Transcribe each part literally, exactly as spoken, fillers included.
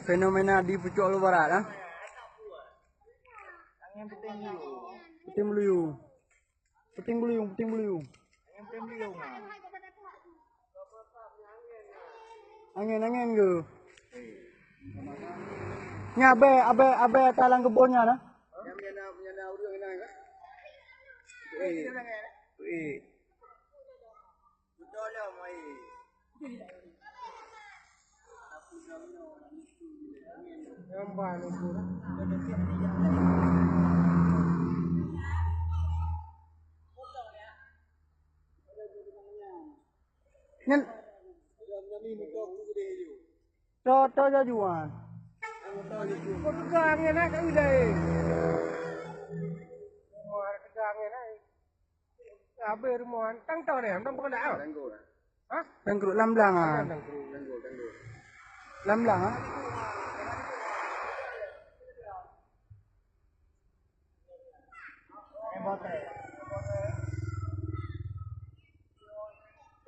Fenomena di Pucok Alue Barat, ah. Puting beliung. Puting beliung, puting beliung. Angén, angén ke? Nyan abèe, abèe, abèe ata lam keubon nyan, ah. Nyan. Tho, tho jajuan. Kok teuka angén na ka ilée. Wah, teuka angén na. Habéh rumoh, tang tho deh, tang peukeundak ah. Hah? Tangkruk lam blang ah. Tangkruk. Lam blang ah.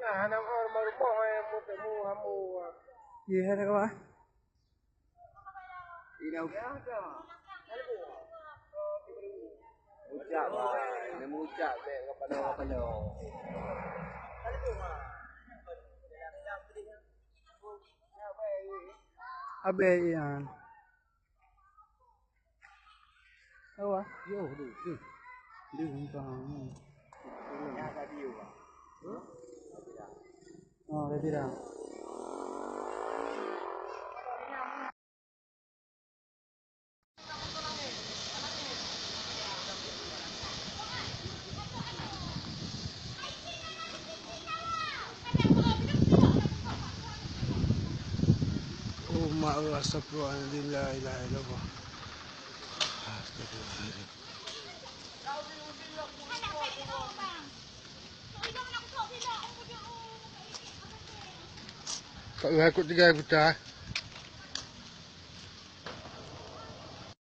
Nah, hana rumoh, rumoh, eh, mu temu hamu. Iya, ada apa? Ucak, bah. Nama ucak, bek, kapalo, kapalo. Abéh ian. Awah. Yo, deh, deh. Deh, entah. Oh, dah tidak. Oh, mak, astagfirullahaladzim, la ilaha illallah. Astagfirullahaladzim. Kak, aku tiga juta.